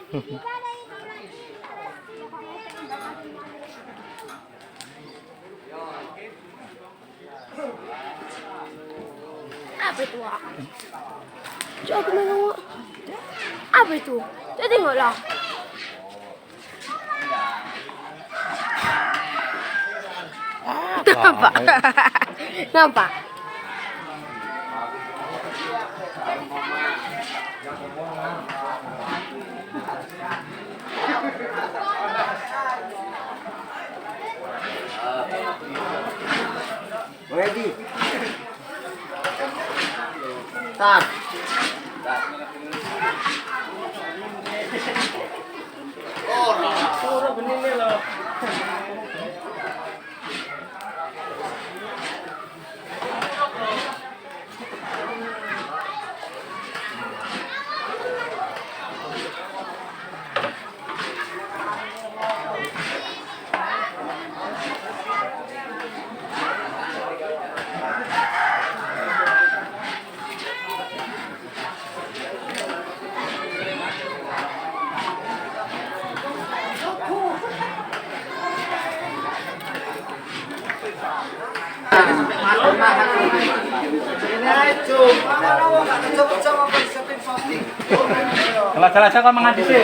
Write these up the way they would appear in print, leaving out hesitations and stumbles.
Apa itu, Wak? Cuk, aku main awak. Apa itu? Tak tengoklah. Nampak? Nampak? Ready. Start. Ora benine lho. Salah-salah saya kok mengadi sih.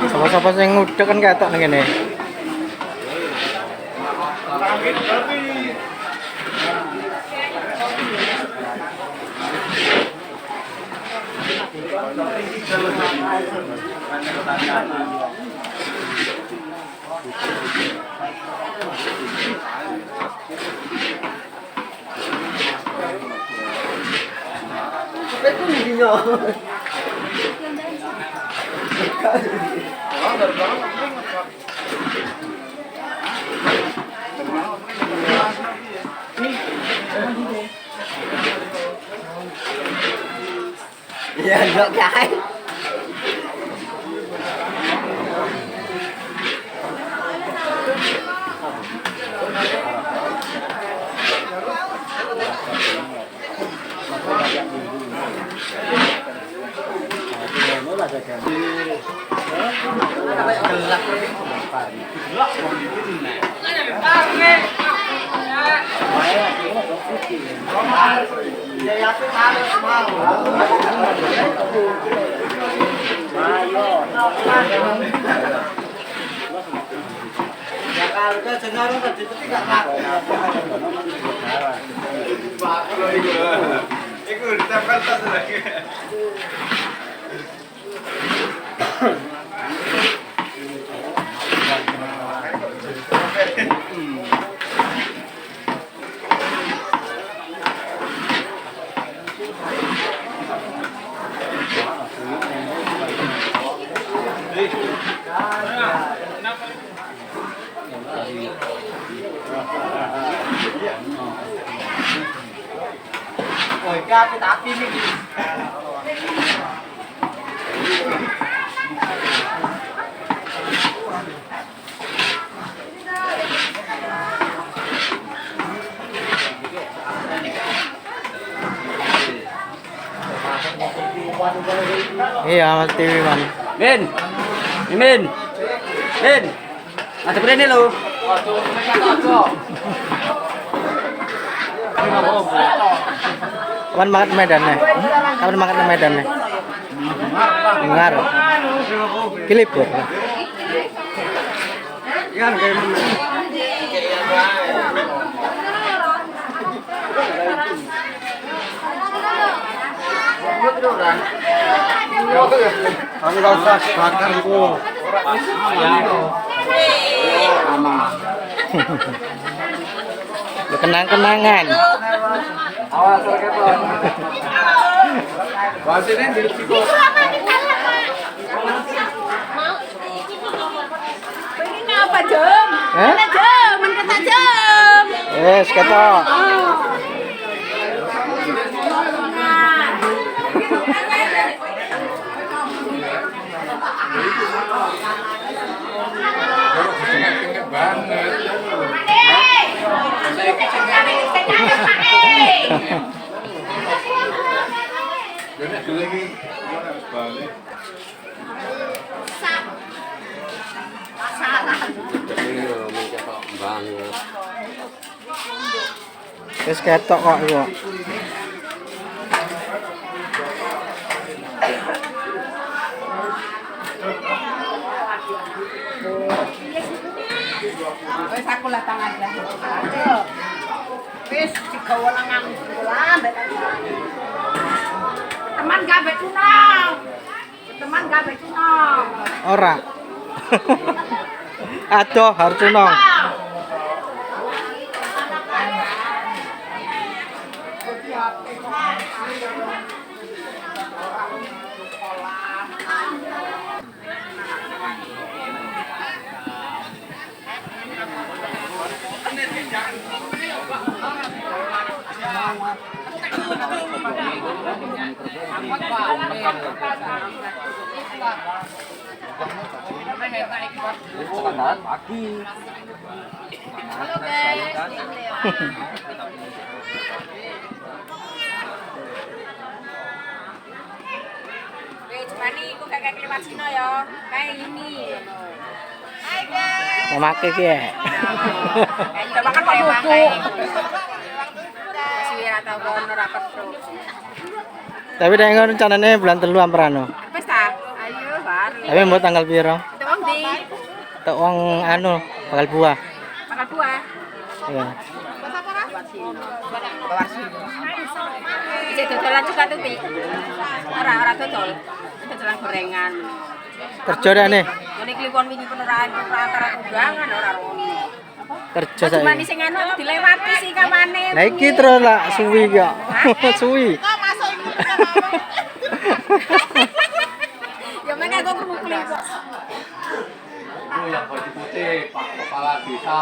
Sapa-sapa sing ngudek kan ketok ning kene. Iya, enggak kae. Ya kalau ke jeneng tadi tapi gak laku. Iku ditempel tas lagi. Oi, kape tak api iki. Iya, Mas TV Man. Min. Min. Min. Ada rene lho. Kapan makan Medan nih? Kapan makan Medan nih? Dengar. Kilipur. Aku ora usah bakar iku. Ya kenang-kenangan. Awas ketok. Wasine dilipsiko. Ini apa, Jom? Eh? Jom, men kata Jom. Wes ketok. Banget. Nek dulu iki harus balik. Banget. Wes ketok kok iku. Wis aku lah tangan lah. Wis digawa nang sekolah mbek teman gak mbek cunong. Teman gak mbek cunong. Ora. Aduh, harus cunong. Pagi. Halo guys. Wis cemani iku kakek kliwat Cina ya. Kayak ini. Hai guys. Mamake ki ya. Kayak makan kok lucu. Suwi ra tau kono ra perlu. Tapi nek ngono rencanane bulan 3 amprano. Wis ta? Ayo baru. Tapi mbok tanggal piro? Itu wong ndi? Tek wong anu bakal buah. Bakal buah. Iya. Ijek dodolan juga tuh, Pi. Ora ora dodol. Dodolan gorengan. Kerja dah nih. Ngene kliwon wingi penerahan antara undangan ora rono. Kerja Cuma saiki. sing anu dilewati sih kawane. Lah iki terus lah suwi kok. Suwi. Ya men aku krungu kliwon. Itu yang baju putih, Pak Kepala Desa.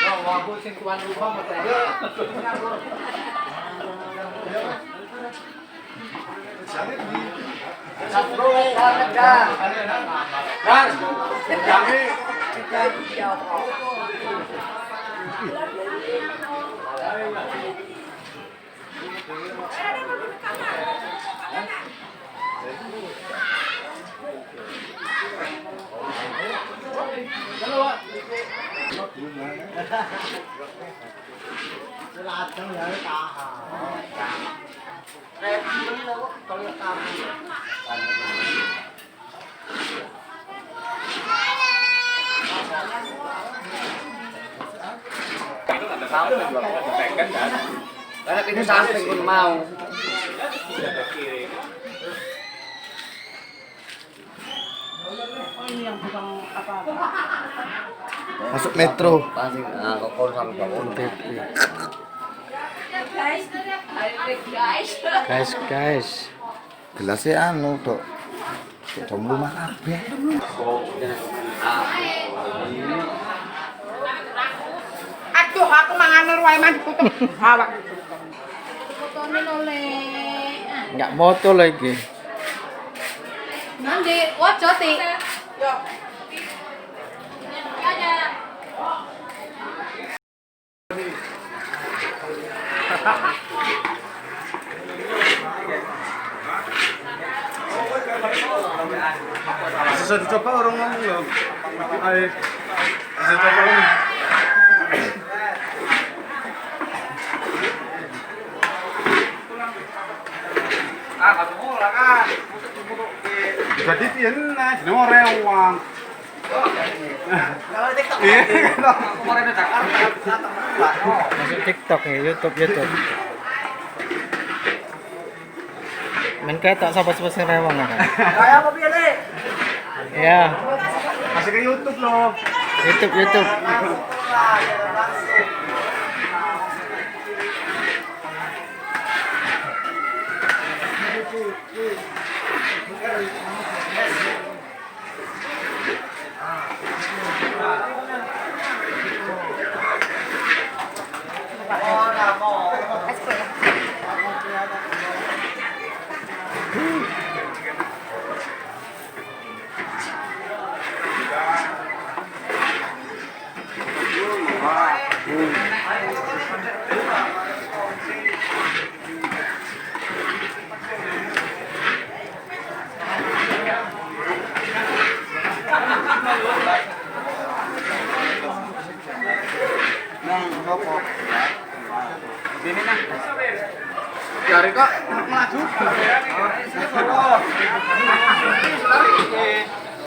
Yo, aku sing tuan rumah mau Karena ini samping pun mau. Masuk metro. Pasti ah kok kon sampe bangun. Guys, guys. Gelasnya anu, Dok. Dok rumah kabeh. Aduh, aku mangan wae man ditutup awak. Enggak moto lagi. Nanti, wajo ti. Yo. Bisa dicoba orang ngomong loh. Ayo. Bisa coba orang. Ah, kamu lah kan. Jadi piye nah jenenge ora rewang. Iya, Masuk TikTok ya, YouTube, YouTube. Men ketok sapa-sapa sing rewang ya kan. Kayak apa piye, Lek? Iya, Masih ke YouTube loh. YouTube, YouTube. Langsung lah, jangan langsung. Jare kok maju.